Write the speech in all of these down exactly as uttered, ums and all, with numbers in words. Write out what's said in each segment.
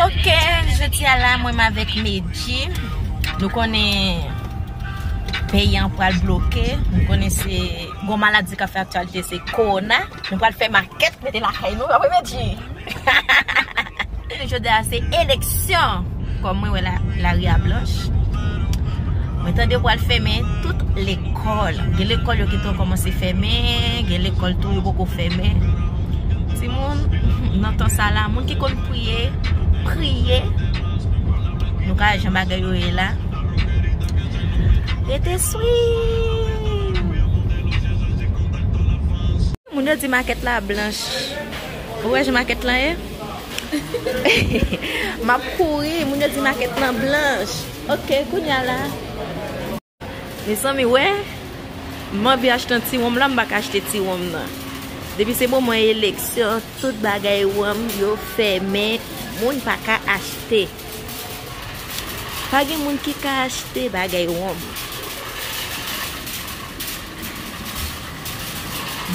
Ok, jodi a la, mwen menm avèk Medji, nou konnen peyi an pral bloke, nou konnen se gon maladi k ap fè aktyalite, se kowona. Nou pral fè makèt, mete lakay nou, apre Medji. Jodi a se eleksyon. Kòm mwen wè la, lari a blanch. Mwen tande yo pral fèmen tout lekòl. Gen lekòl yo gentan kòmanse fèmen, gen lekòl tou yo poko fèmen. Timoun, nan tan sa la, moun ki konn priye, priye. Nou ka wè jan bagay yo ye la. Rete swiv. Moun yo di makèt la blanch. Ou wè jan makèt lan ye? M ap kouri, moun yo di makèt lan blanch. Ok, kounye a la. Mezanmi, wè, m anvi achte yon ti wonm la, m pa ka achte ti wonm nan. Depi se moman eleksyon, tout bagay wonm yo fèmen, moun pa ka achte. Pa gen moun ki ka achte bagay wonm.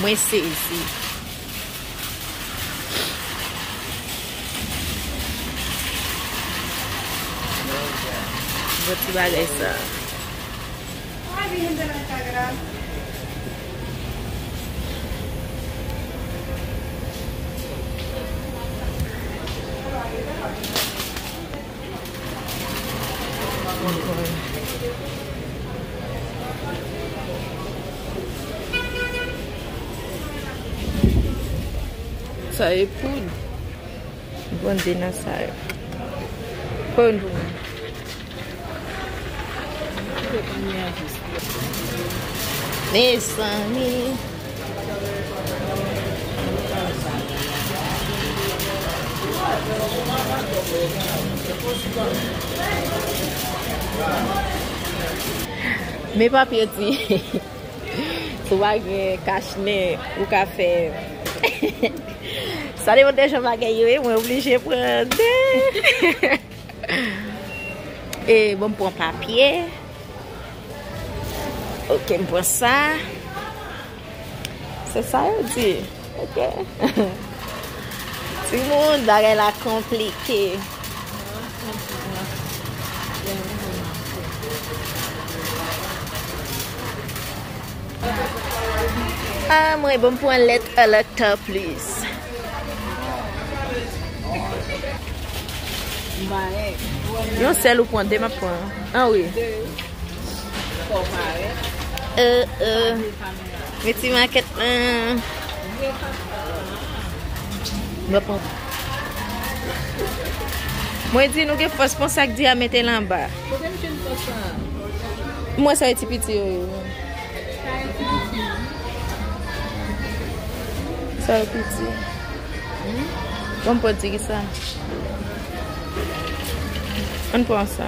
Mwen sezi. Bon ti bagay sa. Sa e poud. M pran de nan sa yo. Pran youn pou mwen. Mezanmi. Men papye di, si w pa gen kach nen, ou ka fè. Sa depann de jan bagay yo ye, mwen oblije pran de. E, bon, m pran papye. Ok, m pran sa. Se sa yo di. Ok. Timoun, bagay la konplike. Ah, mwen, bon, m pran lèt alata plis. Yon sèl ou pran, de m ap pran. Ah wi. Euh, euh. Meti makèt lan. M ap pran. Mwen di nou gen fòs pon sak di a mete l anba. Kote m jwenn fòs sa? Mwen sa e ti piti yo ye. Sa yo piti. Bon, m pran ti ki sa. Ann pran sa.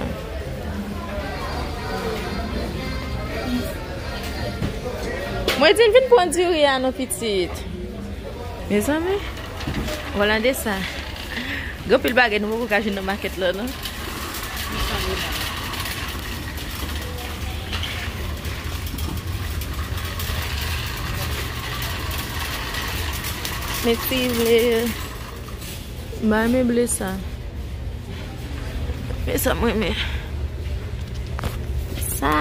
Mwen di n vin pran diri a non pitit. Mezanmi, Hollandais sa. Gen anpil bagay nou poko ka jwenn nan makèt la non. Men ti vle. M pa renmen ble sa. Men sa m renmen. Sa.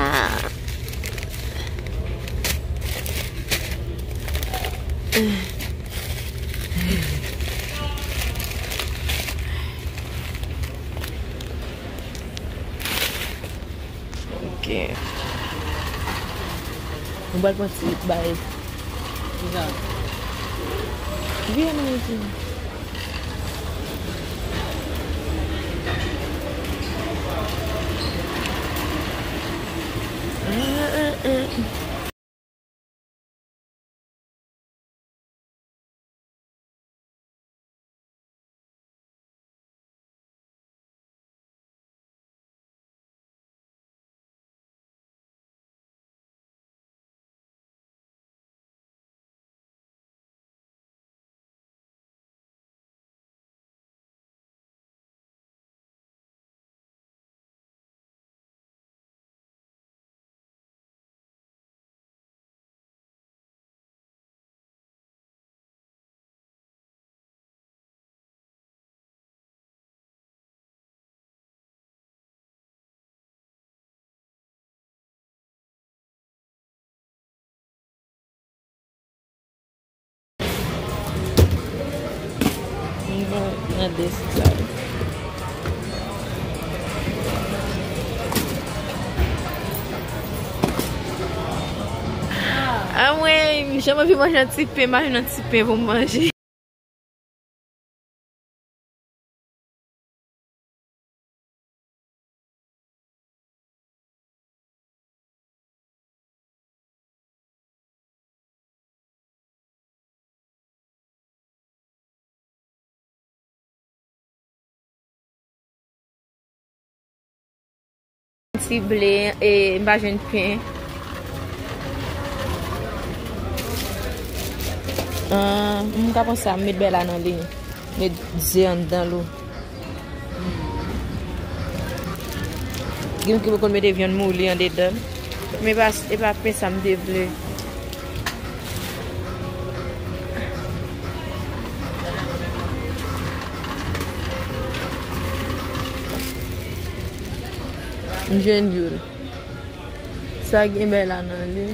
Ok. Nou pral pran ti bay. Kisa? Vye nan mezi. Gade sa. Anmwey, m janm anvi manje yon ti pen, m pa jwenn yon ti pen pou m manje. Ti ble, e, m pa jwenn pen. Ah, m ka pran sa, m met bèla nan li. Met ze anndan l. Gen moun ki poko mete vyann mouli andedan. Men e pa, e pa pen sa m te vle. M jwenn youn. Sa gen bèla nan li.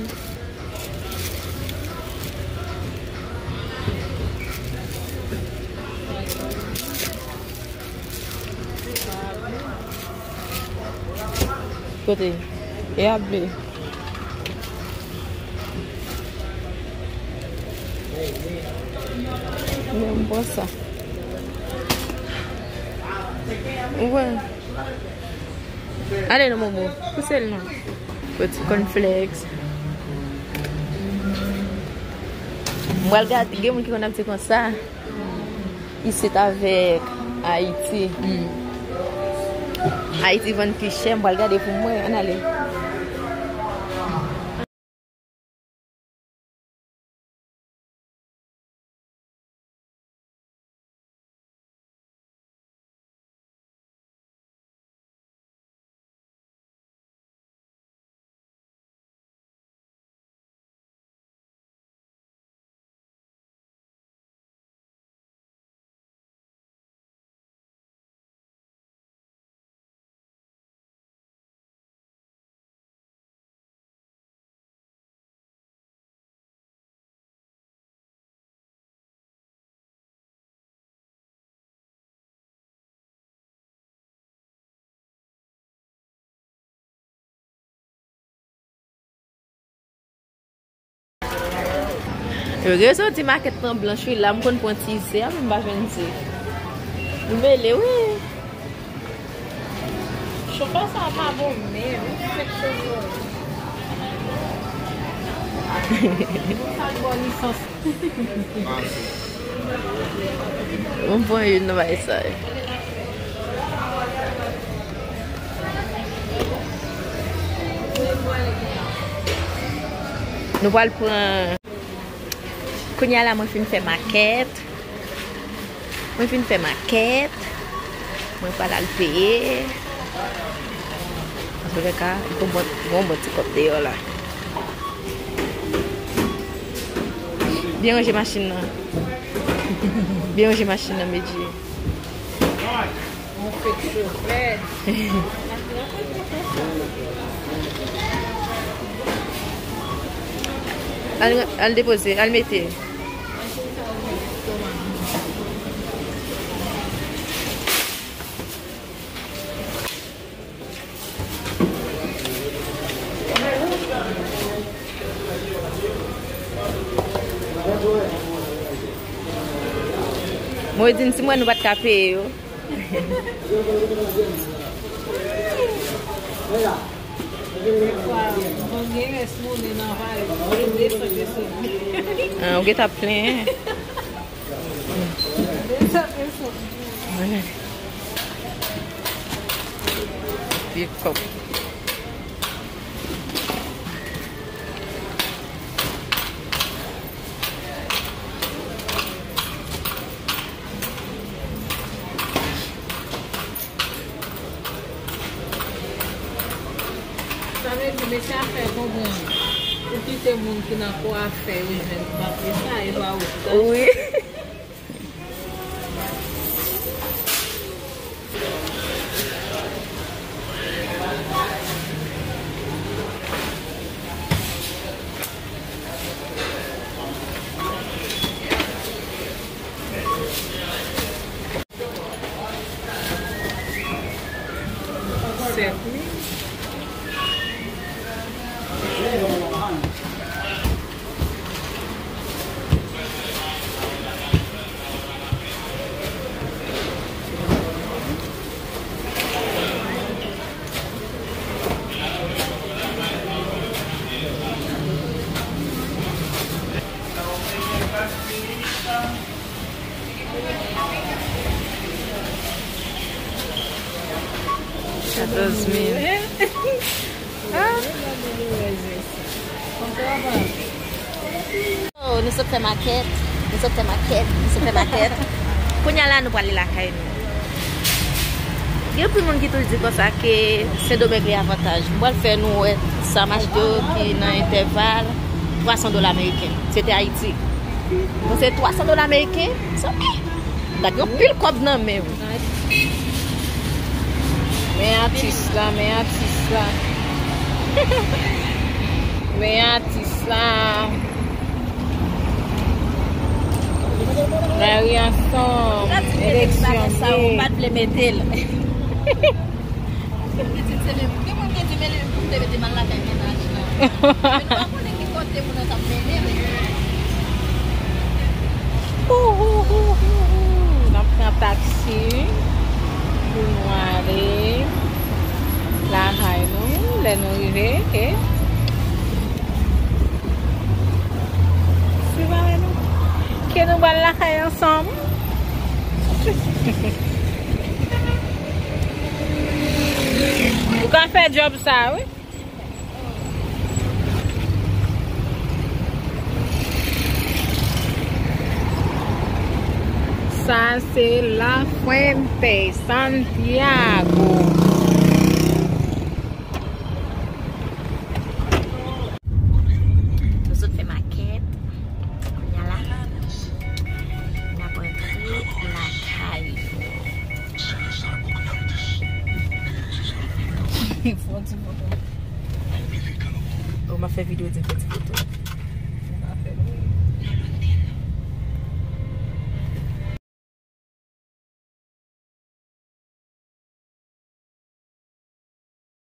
Kote? E ap ble. Men m pran sa. Ou wè? Ale non, Momo. Pouse l non. Yon ti cornflakes. M pral gade, gen moun ki konn ap di konsa. Isit avèk Ayiti. Ayiti vann pi chè, m pral gade pou mwen. Ann ale. Yo gen soti makèt nan blanch wi, la m konn pran ti ze a, men m pa jwenn ze. Nou mele wi. Chofè sa pa bon menm, li fèk chofè. Sa bon lisans. Mwen pran youn nan bagay sa yo. Nou pral pran. Kounye a la, mwen fin fè makèt. Mwen fin fè makèt. Mwen pral al peye. Antouka, gon bon, gon bon ti kòb deyò la. Byen ranje machin nan. Byen ranje machin nan, Medjy. Yon fake chofè. Al, al depoze, al mete. Mwen di n si mwen nou pa t ka peye yo. Defwa, mwen gen rès monnen nan valiz mwen, de san de san. Ah, ou gentan plenyen. De san de san. Vye kòb. Sa vle di, mesye afè konprann. Ou kite moun ki nan kwafè yo jwenn apre sa, e pa ou. Wi. Douz mil. Oh, nou sot fè makèt, nou sot fè makèt, nou sot fè makèt. Kounye a la, nou prale lakay nou. Gen anpil moun ki toujou di konsa ke Sendomeng li avantaj. Mwen pral fè nou wè sa m achte yo ki nan entèval twa san dola ameriken. Se te Ayiti. Bon, se twa san dola ameriken, sa, eh, gad yon pil kòb nan men w. Men atis la, men atis la. Men atis la. Lari ansanm, eleksyon ye. Ou pa t vle mete l. Pitit se menm. Gen moun ki di, men li pou te mete m al lakay mennaj lan. Men nou pa konnen ki kote moun nan t ap mennen l. N ap pran taksi pou nou ale lakay nou, lè nou rive, e swiv avè nou. Ke nou pral lakay ansanm. Ou ka fè djòb sa, wi. Sa se La Fuente, Santiago. Nou sot fè makèt. Kounye a la, n ap rantre lakay nou. Fè yon ti foto. Oh, m ap fè videyo di fè ti foto.